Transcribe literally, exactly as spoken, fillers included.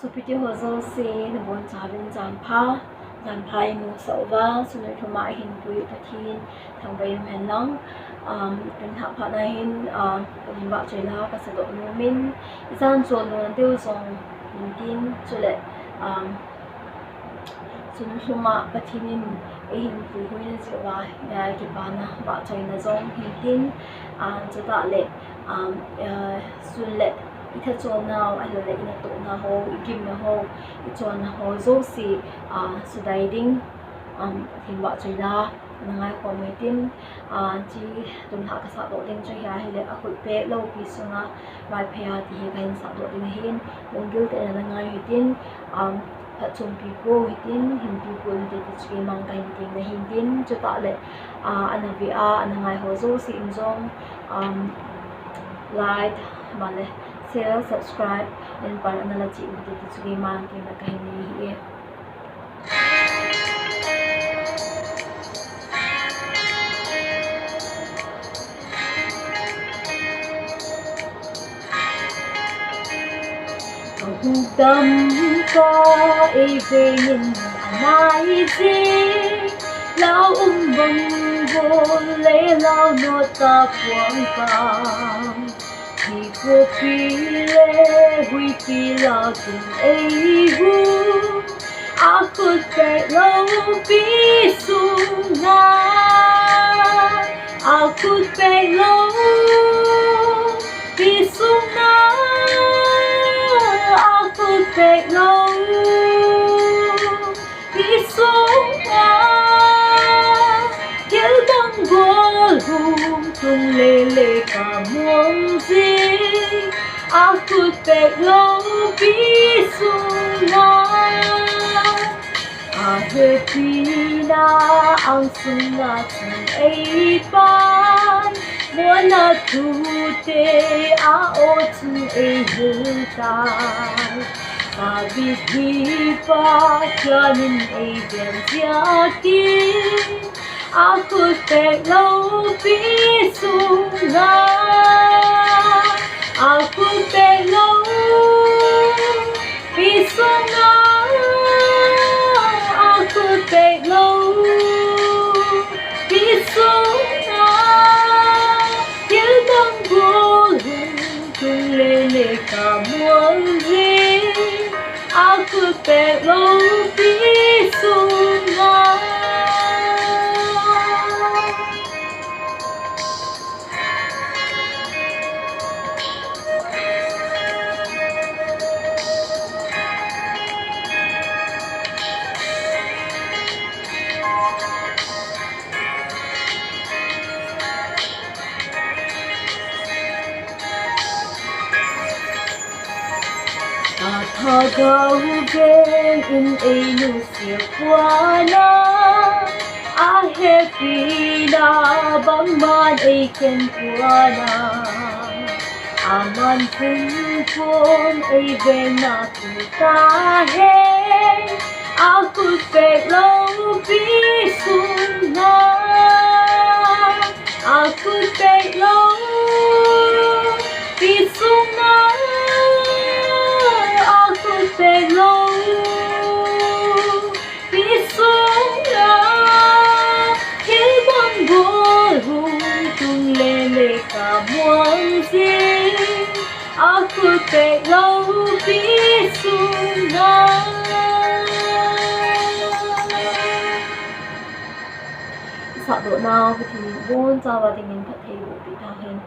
Sopite ho jouse, nabonchauvin janpha, janpha imusah uva, sunoi lhuma ihinpui Pathen thangvah in umhen lang, um, pen thah phat na hin, um, kahin vahchoi la kasadoh nomin, ijat chon lona deu jong hintin, chule, um, sunoi lhuma Pathen in eihin puihuina jeh uva, eh, kipana vahchoina jong hintin, ah, chutah le, um, eh, sun le ithachol nau, ahilouleh inatoh nau ho, igimna ho, icholna ho jouse, ah, sudai ding, um, Pathen vahchoi la ana ngaikhom u hitin, ah, hiche lungthah kasahdoh ding chu hia ahile, akhut pek loupi sunga Vaiphei a ti hi kahin sahdoh ding ahin, lunggil tah in ana ngai u hitin, um, phatchompi pou hitin, hinpi pou hite ti chu keiman kahin temna ahin tin, chutah le, ah, ana ve a, ana ngai ho jouse in jong, um, like, male, share, subscribe, in pan ana la cheh u hite ti chu keiman temna kahin nei ahi e. Kahukdam kah eivengin anai jing, lau um bang bol le lau not tapuang pang. Thikhopi le huipi lau tin eihung, akhut pek loupi sunga, akhut pek loupi sunga, akhut pek loupi sunga, thil dang bol hung tung lele kamu jing, akhut pek loupi sunga. Ahepina angsunga chun eipan, mona thute a-o chun eihil tai. David hi Pathen in eiven jia tin, akhut pek loupi sunga, akhut pek loupi sunga, akhut pek loupi sunga, thil dang bol hung tung lele kamu jing, akhut pek loupi sunga. Athagau veng in einusia puana, ahepina bangman eikhen puana, aman pumpum eivengna tu tahen, akhut pek loupi sunga, akhut pek loupi sunga, akhut pek loupi sunga, thil dang bol hung tung lele kamu jing, akhut pek loupi sunga. Isahdoh nau Pathen in abonchauva dingin phatthei boh peh tahen.